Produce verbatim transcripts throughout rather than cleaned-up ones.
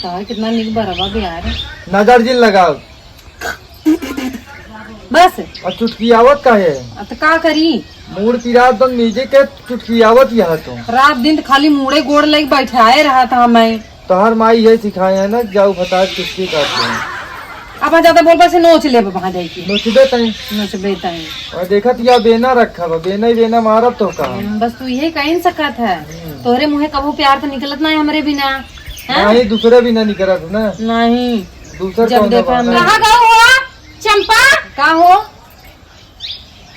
तार कितना निक बरवा बे यार। नजर जिन लगाओ। बस। और चुटकियावत काहे? अब तो का करी? मूड़ पिरात बन नीचे के चुटकियावत यह तो। रात दिन तो खाली मूड़े गोड़ लग बैठाए रहा था मैं। तोहर माई ये सिखाए है ना, जाऊ भतार चुटकी काट दे। अब ज्यादा बोलबा से नोच लेब वहाँ जाके। नोचबे तई। नोचबे तई। और देखत या बेना रखा बा, बेना ही बेना मारब तो का। हम्म, बस तू ये कह न सकत है। हम्म। तोहरे मुँहे कबो प्यार तो निकलत ना है हमरे बिना। हैं? नहीं, दूसरे बिना निकलत ना। नहीं। दूसर जब कौन देखा बा? हमने कहाँ गऊ हो? चंपा? का हो?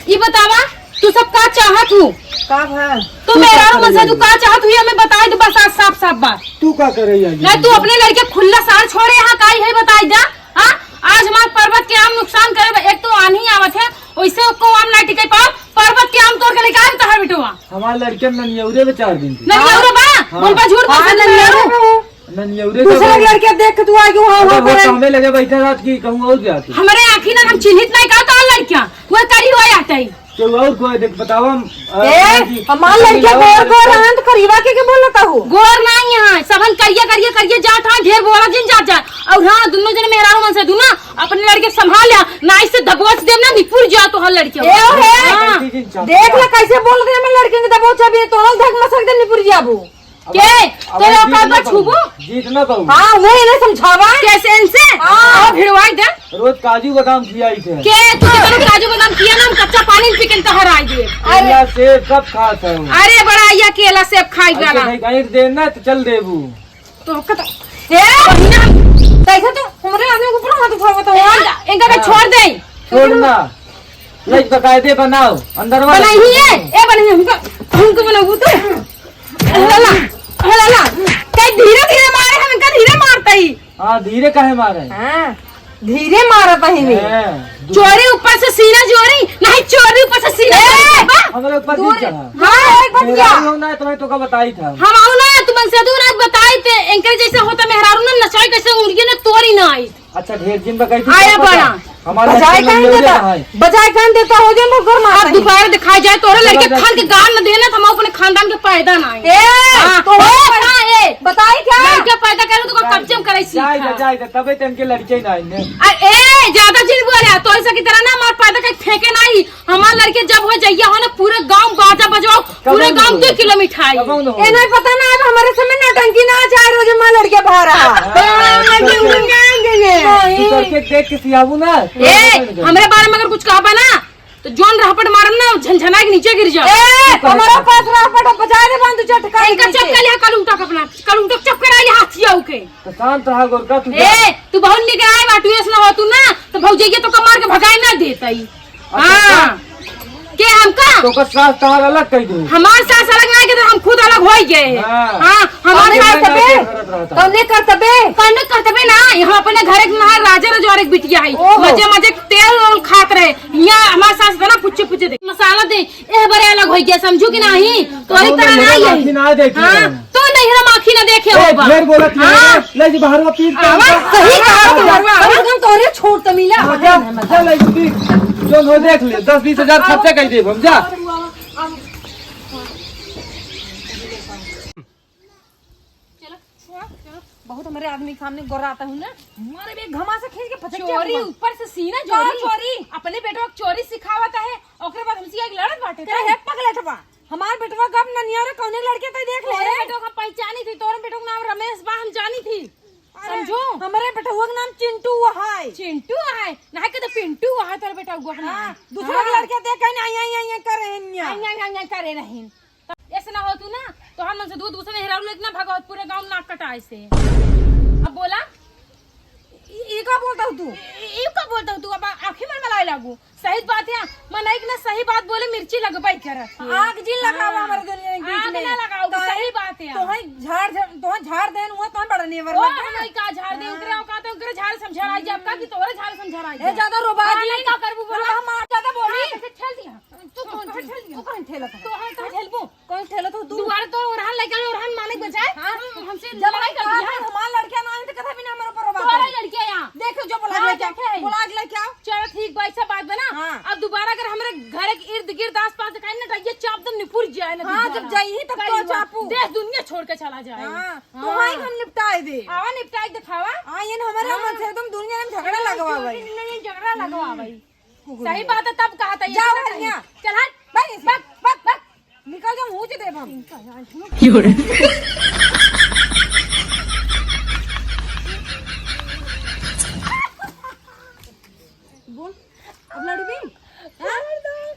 ई बतावा, तू सब का चाहत हू? का भा? तू तू का मेहरारू करे मन से आई? तू का चाहत हू, हमें बताई दे बस आज साफ साफ बात। तू का करे आई? नहीं, तू अपने लड़के खुल्ला सार छोड़े यहाँ का ही है, बताई दे। हाँ, आज हमार पर्वत के आम नुकसान करे बा, एक तो आन्ही आवत है, वैसे को आम ना टिके पाओ, पर्वत के आम तोड़ के लेके आए तोहर बेटवा। हमार लड़के ननियौरे में चार दिन के। ननियौरे बा? हाँ। बोलबा झूठ हाँ, बोलबा ननियौरे ननियौरे। बा। ननियौरे दूसरे का लड़के देख के तू आगे वहाँ, अरे वहाँ वो पर तो हमें लगे बैठे रात की कहूँ और जाती। हमरे आँखी ना हम चिन्हित नहीं का तो लड़कियाँ, वो करी हुआ आता है। तो और कोई देख बताओ हम, अ, ए, कि हमार लड़के गोर गोर रहन तो करीबा के, के बोलता हूँ। गोर नहीं यहाँ, सबन करिया, करिया, करिया जात हाँ, ढेर बोला जिन जात जात। और हाँ, दोनों जने मेहरारू मन से दूना, अपने लड़के संभाल लिया, ना इससे दबोच देम ना, निपुर जा तो हर लड़के। ए, ओ हे। हाँ। देख ले कैसे बोल रहे हैं लड़के के दबोच, अभी तो हम धक मसक दे निपुर जाबू। अब के? अब तोरे जीत औकात ना बा छूबू? पाऊ। जीत ना पाऊ। हाँ, वही ना समझावा। कैसे इनसे? हाँ। आओ भिड़वाई दे। रोज काजू बादाम खियाई थे। के? तू तो रोज काजू बादाम खिया ना, हम कच्चा पानी पी के तहर आई दिए। अरे। केला सेब सब खात है। अरे बड़ा या केला सेब खाई अब वाला। तो नहीं, नहीं दे ना तो चल देबू। तो कत-, ए, कैसे तू हमरे आदमी के ऊपर हाथ उठावत हो? इनका, इनका के हाँ। छोड़ दे। छोड़ ना। लाइक बकायदे बनाओ, अंदर वाला बनाई ही है। ए, बनाई हमको, हमको बनाऊ तो। हलाला, हलाला। कई धीरे धीरे मारे, हम इनका धीरे मारता ही। हाँ, धीरे काहे मारे? हाँ, धीरे मारता ही नहीं। हाँ, दू- चोरी ऊपर से सीना चोरी, नहीं चोरी ऊपर से सीना ए! चोरी, बाबा। हमरे ऊपर दूर- नहीं चढ़ा। हाँ, एक बात मेरा क्या? लोग ना, तुम्हें तो का बताई था। हम आओ ना, तुमन से दूर आज बताई थे, एंकर जैसे होता मेहरारू ना, नचाई कैसे उंगलियां ना तोड़ी ना आई। अच्छा, ढेर दिन बा, कैसे आया पता? बड़ा। हमारे बजाय लड़के काहे लोग देता? लेता है। बजाय काहे देता हो जे मुकर मार अब रही। दोबारा दिखाई जाए तोरे लड़के जबरदस्ती। खान के गान न देना, हम अपने खानदान के पैदा ना है। ए, हाँ। तो ए, बड़ा, ए, बताई क्या? लड़के पैदा करो तो कब्जे में करे जाए सीखा। जाए, जाए, तबे तो इनके लड़के ना आएंगे। आ, ए, ज्यादा जिन बोले, तो ऐसा की तरह ना हमार पैदा के फेंके नहीं। हमार लड़के जब हो जाइए हो ना, पूरे गांव बाजा बजाओ, पूरे गांव दो किलो मिठाई। ए, नहीं पता ना, अब हमारे समय नौटंकी ना चाहे रोज माँ लड़के बाहर आ। हाँ, हाँ, लड़के उनके आएंगे ये। नहीं। तू करके देख के सियाबू ना, ए, हमरे बारे में अगर कुछ कहबा ना, तो जोन रहपट मारम ना, झनझना के नीचे गिर जा। ए, हमारे पास रहपट बजा दे, बांध झटका इनका नीचे। चपका लिया, कल उठा के अपना, कल उठा चपका लिया हाथिया के। तो शांत रहा गोरका, तू जा। ए, तू बहुत निक आए बाटू, ऐसा ना हो तू ना, तो भौजैया तो कमार के भगाई ना देता ही। अच्छा, हाँ। का? के हमका? तो ओकर सास तहार अलग कह दे। हमार सास अलग ना के तो हम खुद अलग हो गए। हाँ। हाँ, हमार कौने सास करतबे? करत रहता? कौने करतबे? कौने करतबे ना, हम अपने घर के ना राजा रजवाड़े के बिटिया है। ओहो। मजे मजे तेल ओल खात रहे। यहाँ हमार सास इतना पुच्चे पुच्चे दे। मसाला दे, ए बरे अलग हो गया, समझू कि नहीं? तो वही तरह ना आखी ना देखे। हाँ। तो नैहरा में आखी ना देखे ए, होबा। ढेर बोलत है हाँ। रे। ले जी बाहर वो पीर आवा, सही कहा तू, आवा। कम से कम तोरे छोड़ तो मिला। हाँ, जा, जा ले जी पीर। जो हो देख ले, दस बीस हजार खर्चा कर देब हम, जा। चलो, चलो, बहुत हमरे आदमी के सामने गोराता हूँ ना। मारे बे घमा से खींच के पटक के चोरी आऊंगा। ऊपर से सीना का चोरी। चोरी? अपने बेटवा के चोरी सिखावत है, ओकरे बाद हमसे एक लड़त बाटे। तेरे का? हे पगलेट बा। हमार बेटवा गप ननिया रे कौने लड़के तई देख ले। तोरे बेटवा का पहचानी थी, तोरे बेटवा का नाम रमेश बा, हम जानी थी। अरे, समझो? हमरे बेटवा का नाम चिंटू है। चिंटू है? ना के तो पिंटू है तोरे बेटवा का नाम। हाँ, दूसरा हाँ। लड़के देख कहीं आई, आई, आई, आई करे हैं। आई, आई, आई, आई करे रहीन। ऐसे ना हो तू ना, तो हम मन से दूध दूसरे हेराऊ लेके ना भगावत पूरे गांव नाक कटाए से। अब बोला? ई, ई का बोलता हूँ तू? ई, ई का बोलता हूँ तू? अब आँखें में मलाई लागू। सही बात है, मनई के ना सही बात बोले मिर्ची लगबई करत है। आग जिन लगावा हाँ। हमारे दुनिया के बीच आग में। ना लगाओ, तो सही बात है। तो है झाड़, झाड़, तो है झाड़ देन हुआ, तो है बड़ा नेवर ओ, लग गया। हम का झाड़ दे, हाँ। उनकरे औकात है, उनकरे झाड़ समझा आई जाब का कि तोरे झाड़ समझा आई ए, जाब। ज्यादा रोबा हाँ, जी। नहीं का करबू बोला? हम मार ज्यादा बोली। हाँ, कैसे खेल दिया? तू कौन तू खेल, तू कौन खेलत है? तू कौन खेलबू? कौन खेलत हो तू? दुआरे तो ओरहन लेके आए, ओरहन माने के बजाय हाँ। हमसे जब लड़ाई कर दिया। हमार लड़कियां ना आए तो कथा भी ना हमारे ऊपर बात तोरा करे। लड़कियां यहाँ। देखो जो बोला हाँ, लेके आओ। देखे। बोला लेके आओ। चलो ठीक बा, ऐसा बात बना। हाँ। अब दोबारा अगर हमारे घर के इर्द गिर्द आस पास दिखाई ना, तो ये चाप दम निपुर जाए ना हाँ, दोबारा। जब जाई ही तब तो कल चापू। देश दुनिया छोड़ के चला जाए। हाँ, हाँ। तो वहीं हम निपटाए दे। आवा निपटाए दे, खावा? हाँ, ये न हमारे हाँ। मन से तुम दुनिया में झगड़ा लगवा भाई। नहीं, नहीं, झगड़ा लगवा भाई। कुकुर सही बात है, तब कहा था ये जाओ चला हट नहीं। यहाँ। चल हट। भाई, बक, बक, बक। निकल जाओ, मुँह से देब हम। क्यों रे? बोल, अब लड़बी? हाँ?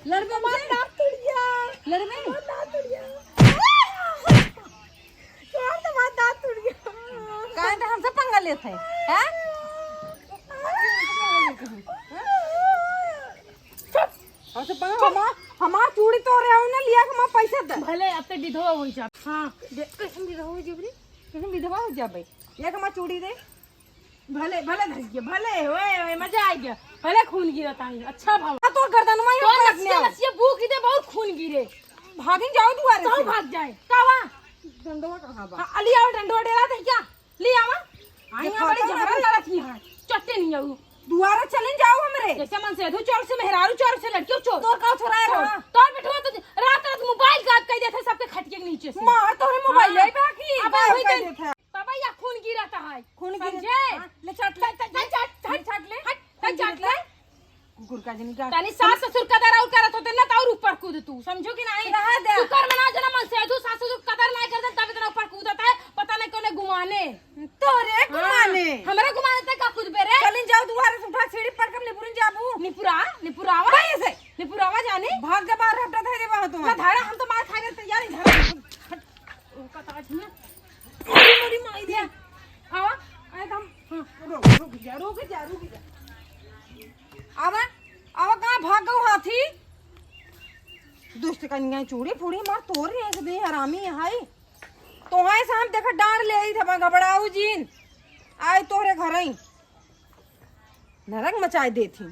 लड़बी हमसे? लड़बी? छोड़ तो, बात दांत टूट गया। काहे तो हमसे पंगा लेत है? हैं? हमसे पंगा, हमार, हमार चूड़ी तोरे आऊ ना, लिया के हमार पैसा दे। भले अब ते विधवा हो जा। हाँ, दे, कैसे विधवा हो जाबे रे? कैसे विधवा हो जाबे? लिया के हमार चूड़ी दे। भले, भले धस गया, भले, ओए, ओए, मजा आ गया। भले खून गिरत आई, अच्छा भाव। हाँ, तोर गर्दनवा ही तो काट नसिया, लिया। नसिया भूख दे, बहुत खून गिरे। भागिन जाओ दुआरे तो से। भाग जाए। कावा? डंडवा कहाँ बा? हाँ, अली आओ, डंडवा डेरा दे क्या? ले आवा। आई देखा यहाँ बड़ी तो झगड़ा लगा। लड़त ही है। चट्टे नहीं आऊ। दुआरा चले जाओ हमरे। जैसे मन से अधू चोर से, मेहरारू चोर से, लड़कियों चोर। तोर का छोरा है तो, रहा? तोर बेटवा तो रात रात मोबाइल गायब कर देते सबके खटिया के नीचे से। मार तोरे मोबाइल हाँ। ले बाकी अब गायब वही कर दिन देते। बाबा, या खून गिरत है। खून गिरत समझे? हाँ, ले चाट ले। चल, चल, चल, चल। ले चाट ले। हट, खून चल, चाट गिरत ले। है। कुकुर का जनी का। तनी सास ससुर कदर और करत होते ना, तो और ऊपर कूद तू, समझो कि नहीं? रहा दे। तू कर मना जना मन से, तू सास ससुर कदर नहीं करते, तब इतना ऊपर कूदत है, पता नहीं कौन गुमाने। तोरे हाँ, गुमाने। हमरा गुमाने ते का कूदबे रे? चलिन जाओ, दुआरे से उठा, सीढ़ी पर कब निपुरन जाबू? निपुरा, निपुरावा। भाई से। निपुरावा जाने? भाग जा, बाहर हटा दे, दे बाहर तुम। ना धारा, हम तो मार खाए के तैयार ही, धारा। हट। ओका ताज ना। अरे मोरी माई दे। आवा, आए हम। हाँ, रुक, रुक जा, रुक जा, रुक जा। आवा, आवा, कहाँ भाग गऊ हाथी? दुष्ट कन्या चूड़ी फूड़ी मार तोर रही है, हरामी है। तोहाई से हम देखा डांट ले आई था, घबराऊ जीन। आए तोहरे घर ही। नरक मचाए देत ही।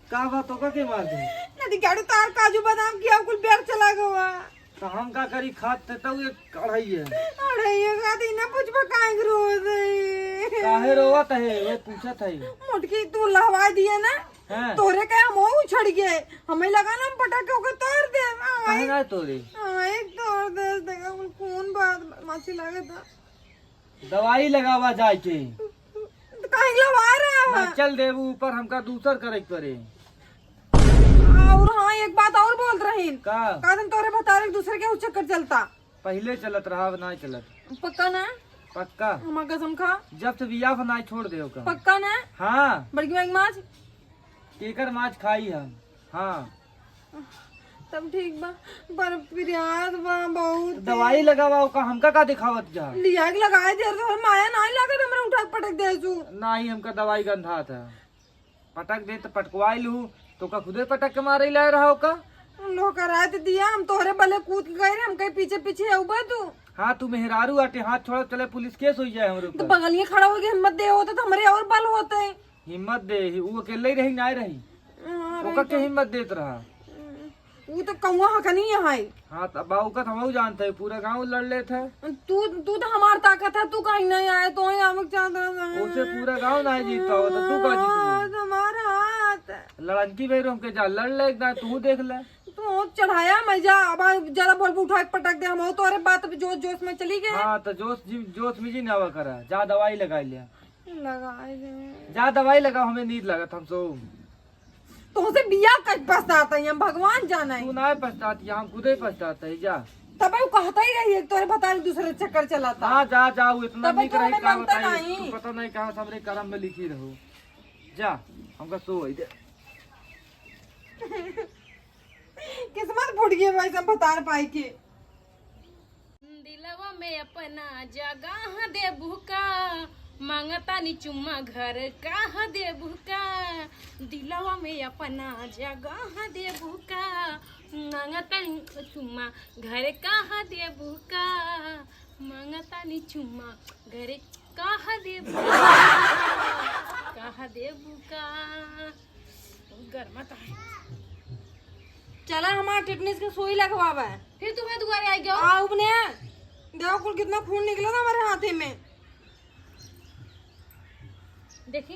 का बात होगा के मार दे? नदी गाड़ू तार काजू बादाम किया कुल बेर चला गवा। तो हम का करी, खात थे तो एक अढ़ाई है। अढ़ाई है खाती ना पूछबा काहे के रोवत है? काहे रोवत है? वो पूछत है। मोटकी तू लहवा दिए ना? हाँ। तोरे के हम हो उछड़ गए। हमें लगा ना हम पटाखे ओके तोड़ दे। हाँ, काहे एक ना तोड़े? हाँ, एक तोड़ दे, देखा, खून बात माछी लागत है। दवाई लगावा जाए के। तो काहे लहवा रहा है? ना चल देबू ऊपर, हमका दूसर करे के पड़े। और हाँ, एक बात और बोलत रहीन। का? का दिन तोरे भतारे एक दूसरे के चक्कर चलता। पहिले चलत रहा, अब नाय चलत। पक्का ना? पक्का। हमार कसम खा। जब से बियाह बा नाय छोड़ दे ओका। पक्का ना? हाँ। बड़की माई के माछ? केकर माछ खाई हम? हाँ। तब ठीक बा, पर पिरियात बा बहुत। दवाई लगावा ओका, हमका का दिखावत जा? लिया के लगाए दे, तो माया नाय लागत, हमरा उठा के पटक दे सु। नाही, हमका दवाई गंधात है। पटक दे त पटकवाई लू, तो का खुदे पटक के मारे लाए रहा ओका? लोग का रात दिया, हम तोहरे बले कूद के गए रहे, हम कहीं पीछे पीछे अउबे तू। हाँ, तू मेहरारू आटे, हाथ छोड़ा, चले पुलिस केस हो जाए हमरे तो ऊपर। बगलिए खड़ा हो गए, हिम्मत दे होते तो हमरे और बल होते। हिम्मत दे, उ अकेले ही रही, ना रही। हाँ, ओका रही के तो। हिम्मत देत रहा? उ तो कौआ हकनी है। हाँ, तब बाऊ का तो हमहू जानते हैं, पूरा गांव लड़ लेत है। तू, तू तो हमार ताकत है, तू कहीं नहीं आए, तो ही हम चाहत रहे। ओसे पूरा गांव नहीं जीतता हो, तो तू का जीतबू? हमार हाथ। लड़नकी बेर हमके जा लड़ ले, एक दांव तू देख ले। तू चढ़ाया मैं जा, अब ज्यादा बोल उठा के पटक दे, हम हो तो अरे बात अब जोश जोश में चली गए। हाँ, तो जोश जी, जोश में जी ना आवा करा, जा दवाई लगा ले। लगा दे। जा दवाई लगाओ, हमें नींद लगत, हम सो। तोहसे बियाह कर पछतात है, हम भगवान जाना है। तू ना पछतात, हम खुदे पछतात है, जा। तब वो कहता ही रही, एक तोरे भतार दूसरे चक्कर चलाता। हाँ, जा, जा, वो इतना तब नीक तो रही, हमें का ममता बताई, नहीं। तू पता नहीं कहाँ से हमरे करम में लिखी रहो। जा, हमका सो दे। किस्मत फूट गई भाई, सब भतार पाई के। दिलवा में अपना जगह देबू का, मांगतानी चुम्मा घर कहाँ देबू का। दिलवा में अपना जगह देबू का, मांगतानी चुम्मा घर कहाँ देबू का। मांगतानी चुम्मा घर कहाँ देबू का, कहाँ देबू का। बहुत गरमात है। चला हमार टिटनिस के सुई लगवावे। फिर तुम्हें दुआरे आई गयो। आ, उपने। देखो कुल कितना खून निकला था हमारे हाथे में। देखी।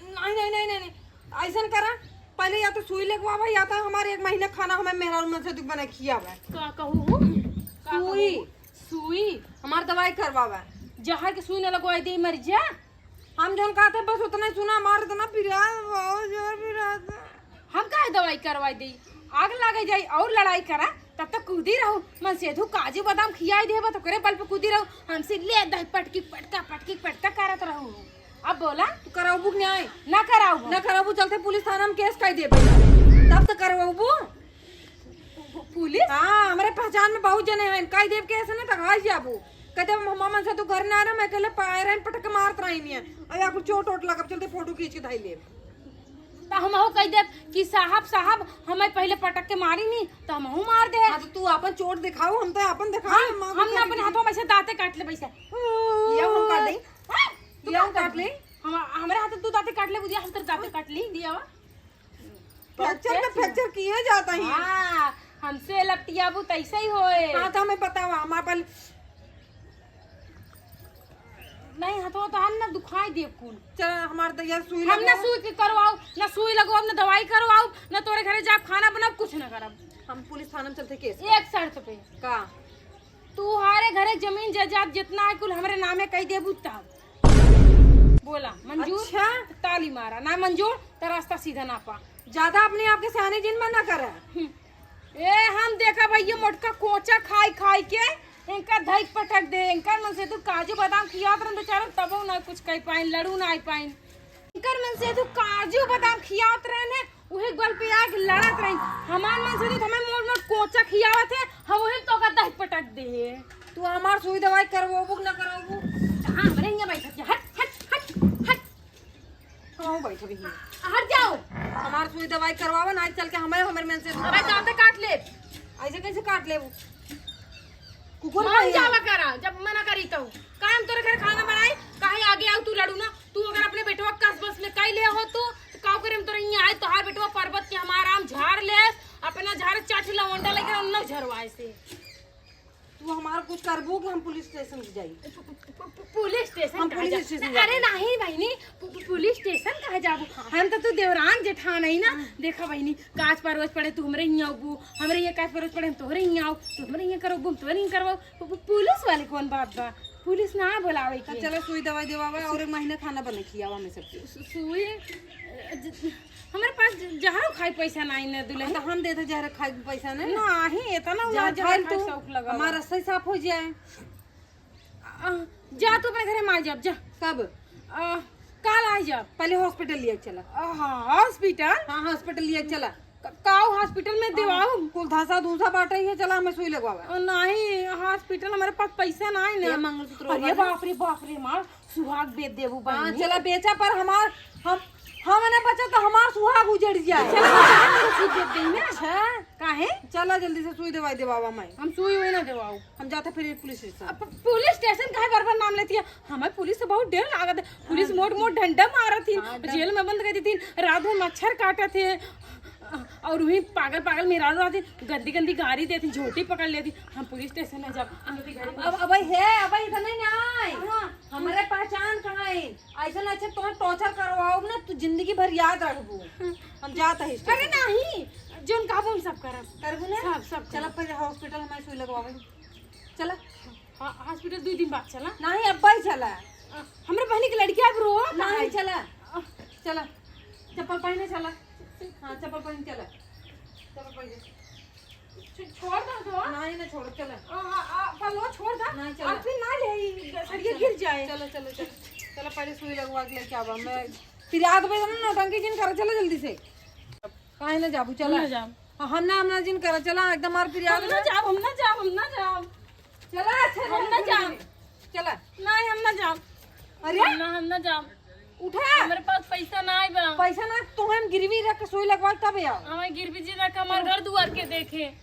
नहीं, नहीं, नहीं, नहीं, नहीं। अइसन करा, पहले या तो सुई लगवावा, या तो हमारे एक महीना खाना हमें मेहरारू मन से दुख बना खियावा। का कहू हो? का सुई। कहू? सुई? हमार दवाई करवावा। जहर के सुई न लगवाई दे, मर जा। हम जौन कहते बस उतना ही सुना, हमार इतना पिरात, बहुत जोर पिरात। हम काहे दवाई करवाई दे? आग लागे जाई और लड़ाई करा, तब तक कूदी रहू। मन सेधू काजू बादाम खियाई देबा तो करे बल पे कूदी रहू। हमसे ले दही पटकी पटका, पटकी पटका करत रहू। अब बोला। तू कराऊ बुक न्याय? ना कराऊ। ना कराऊ, चलते पुलिस थाना में केस कर देबे। तब तो करवाऊ। पु-, पुलिस? हाँ, हमरे पहचान में बहुत जने हैं, कई देव के ऐसे ना तक हाल जाबू। कदे हम मन से तू घर ना आ रहा, मैं कहले पाए रहन पटक के मारत रही नहीं है। अरे आपको चोट वोट लगब, चलते फोटो खींच के धाई लेब। तो हम हो कह देब कि साहब, साहब, हमें पहले पटक के मारी नहीं, तो हम हूँ मार दे। हाँ, तो तू अपन चोट दिखाओ, हम तो अपन दिखाओ, हाँ, हम हम ना अपन हाथों में से दांते काट ले वैसे। ये हम काट दे। हाँ, तू ये हम काट काट ले। ले। हम, हमरे हाथ तू दांते काट ले, बुधिया, हम तेरे दांते काट ली, दिया वा। फ्रैक्चर तो फ्रैक्चर किए जाता ही। हाँ, हमसे लपटियाबू तैसे ही होए। हाँ, तो हमें बतावा, हमार बल नहीं, हथवा तो हम ना दुखाई देब कुल। चल, हमार दैया सुई हम ना लगवा। सुई के करवाओ, ना सुई लगवाओ, ना दवाई करवाओ, ना तोरे घरे जाब खाना बनाओ, कुछ ना करब। हम पुलिस थाना में चलते केस एक शर्त पे। का? तू हमारे घरे जमीन जायदाद जितना है कुल हमरे नामे कह देबू तब। बोला, मंजूर? अच्छा। ताली मारा, ना मंजूर, तो रास्ता सीधा ना पा। ज्यादा अपने आप के सियाने जिन बना कर। हम्म। ए, हम देखा भैया मोटका कोचा खाई खाई के इनका धई पटक दे। इनकर मन से तू काजू बादाम खियात रहन बेचारा, तबो ना कुछ कह पाइन, लड़ू ना आई पाइन। इनकर मन से तू काजू बादाम खियात रहन है, उहे गल पे आके लड़त रही। हमार मन से तू हमें मोट मोट कोचा खियावत है, हम उहे तो का दही पटक दे। तू हमार सुई दवाई करवाबू कि ना करवाबू? हाँ, हमरे हियाँ बैठत है। हट, हट, हट, हट। हाँ, बैठ भी ही। हट जाओ। हमार सुई दवाई करवावा ना, चल के हमें, हमरे मन से अबे दांते काट ले। ऐसे कैसे काट लेबू? कुकुर मान का है। जावा करा, जब मना करी तो। काहे हम तोरे घर खाना बनाए, काहे आगे आओ तू लड़ू ना? तू अगर अपने बेटवा कस बस में कई ले हो तू, तो काऊ करे हम तोरे यहाँ आए, तोहार बेटवा पर्वत के हमार आम झाड़ ले, अपना झाड़ चाट लवंडा लेके उन्ना झरवाए से। तू हमार कुछ करबू कि हम पुलिस स्टेशन से जाई? पु-, पु-, पु-, पुलिस स्टेशन हम कहाँ पुलिस जा-, स्टेशन अरे जाते। नहीं बहिनी, पु-, पु-, पुलिस स्टेशन कहाँ जाबू? हम तो तू देवरान जेठान है ना। हाँ। देखा बहिनी, काज परोस पड़े तू हमरे हियाँ आबू, हमरे हियाँ काज परोस पड़े हम तोहरे हियाँ आऊ, तू हमरे हियाँ करबू, हम तोहरे हियाँ करबू। पु-, पु-, पुलिस वाले कौन बात बा? पुलिस ना बुलावे तो के। चलो सुई दवाई देवावा और एक महीना खाना बने खियावा हमें सबके। सु-, सुई, अ, ज-, हमरे पास ज-, जहरो खाए पैसा ना है ना दुल्हन। तो हम देते जहर खाए पैसा ना। नहीं, इतना ना जहर जहर खाए खाए तू, शौक लगा हमारा बा। रस्ता ही साफ हो जाए। आ, जा तू अपने घरे में आ जा, जा। कब? आ, काल आ जा। पहले हॉस्पिटल लिया चला। आ, हाँ, हॉस्पिटल? हाँ, हॉस्पिटल लिया चला। क-, काऊ हॉस्पिटल में देवाऊ? कुल धासा धूसा बाटे ही है, चला हमें सुई लगवावा। ओ, नहीं, हॉस्पिटल हमारे पास पैसा ना है ना। ये मंगलसूत्र अरे वाला। बाप रे, बाप रे, मार सुहाग बेच देबू हाँ, बहिनी। चला बेचा, पर हमार, हम, हम ना बचा तो हमार सुहाग उजड़ जाए। चला, बेच दे ना। अच्छा। काहे? चला जल्दी से सुई दवाई देवावा मैं। हम सुई हुई ना देवाऊ। हम जाते फिर पुलिस स्टेशन। अब पुलिस स्टेशन काहे बार बार नाम लेती है? हमें पुलिस से बहुत डर लागत है। पुलिस हाँ। मोट मोट डंडा मारत थी, हाँ, डर- जेल में बंद कर देती, रात भर मच्छर काटत है। और वही पागल पागल मेहरारू रहती, गंदी गंदी गारी देती, झोटी पकड़ लेती। हम पुलिस स्टेशन ना जाब, हम लोग के घरे में अब, अब है, अब इतना ही ना आए। हाँ। हमारे पहचान कहाँ है? ऐसा ना, अच्छा, तोहर टॉर्चर करवाओ ना, तू जिंदगी भर याद रखबू। हम जात है अरे स्टेशन। नहीं, जोन कहबू हम सब करब। करबू ना? सब, सब चला करब। पहले हॉस्पिटल हमारे सुई लगवावे। चला। हाँ, हॉस्पिटल दो दिन बाद चला। नहीं, अब ही चला। अ, हमरे बहनी के लड़किया अब रो नहीं, है। चला। अ, चला। चप्पल पहने चला। हाँ, चप्पल पहन चला। चप्पल पहन। छो-, छोड़ दो तो। नहीं, ना छोड़, चला। आ, आ, आ, पल्लवा छोड़ दे। नहीं, चला। अब फिर ना ले, ई सरिया चला। गिर जाए। चला, चला, चला। चला, पहले सुई लगवा के लेके आवा। मैं फिर याद में ना नौटंकी जिन करा, चला जल्दी से। काहे ना जाबू, चला। ना जाब। हाँ, हम ना, हम ना जिन करा, चला, एकदम मार फिर याद हम ना में। जाब, हम ना जाब, हम ना जाब। चला, अच्छा, हम ना जाब। चला। नहीं, हम ना जाब। अरे? हम ना, हम ना जाब। उठा। हमरे पास पैसा ना आइबा। पैसा ना, तो हम गिरवी रख के सुई लगवा तब आओ। हमें गिरवी जी रख के हमार घर दुआर के देखे।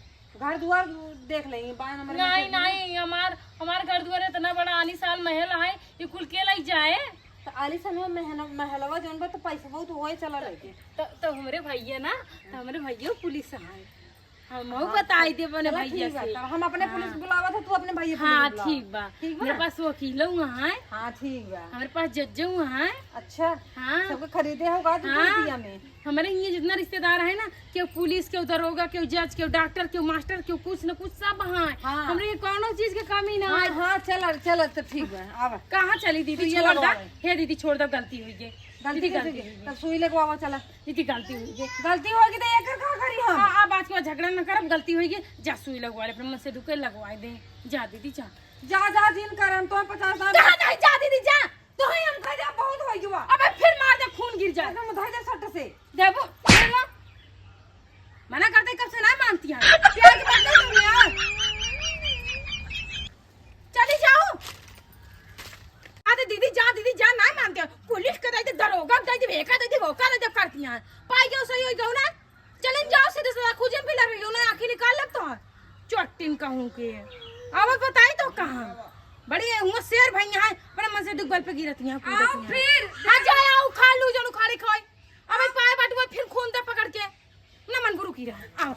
घर दुआर देख ले, बाएं नंबर में नहीं, देख ले। नहीं, हमार, हमार घर दुआर इतना बड़ा आलीशान महल है, ये कुल के लग जाए? तो आलीशान में महल-, महलवा जौन बा, तो पैसा बहुत होए चला लेके। तो, तो हमरे भैया ना, तो हमरे भैया पुलिस है। हम हाँ, बताई देब अपने चला भैया ठीक बा, से। तब हम अपने हाँ। पुलिस बुलावा था, तू अपने भैया पुलिस हाँ, बुलावा। ठीक बा। ठीक बा? मेरे पास वकील हुआ है। हाँ, ठीक बा। हमारे पास जज हुआ है। अच्छा। हाँ। सबके खरीदे हो का तू हाँ। रुपया में? हमरे हियाँ जितना रिश्तेदार है ना, केहू पुलिस, केहू दरोगा, केहू जज, केहू डॉक्टर, केहू मास्टर, केहू कुछ न कुछ सब हैं। हाँ। हमरे ये कौनो चीज के कमी ना हाँ, है। हाँ, चल, चल, तो ठीक बा, आवा। कहाँ चली दीदी? सुइया छोड़ दा। लगवावे। हे दीदी, छोड़ दा, गलती हुई गई। गलती दीदी, कैसे गलती की? हुई गई। तब सुई लगवावा, चला। दीदी, गलती हुई गई। गलती होगी तो एकर का करी हम? आ, आ, बात के बाद झगड़ा न करब, गलती हुई गई। जा सुई लगवा ले, अपने मन से दुखे लगवाए दे। जा दीदी, जा। जा, जा, जिन करम तो पचास साल। कहाँ जाई? जा दीदी, जा। तो ही हम कह दे, बहुत हो गया। अबे फिर मार दे, खून गिर जाए। एकदम उधाई दे सट से। देबो, देबो। मना करते कब से ना मानती है। प्यार की बात नहीं सुनने आओ। चली जाओ। अरे दीदी जा, दीदी जा, ना मानते हो। पुलिस के दे दे, दरोगा के दे दे, एका दे दे, ओका दे दे करती हैं। पाई गयो सही हो गयो ना। चलिन जाओ सीधे सीधा खुजन भी लग रही हो ना, आँखें निकाल लेब तो। चट्टिन कहूँ के। अब बताई तो कहाँ। बड़ी हुआ शेर भैया है, बड़े मन से दुख बल पे गिरती हैं, कूदती आओ हैं। फिर। हाँ, जा आओ, उखाड़ लू, जन उखाड़ी खाई। अबे पाए बटुआ फिर खून दे पकड़ के। नमन गुरु की रहा। आओ।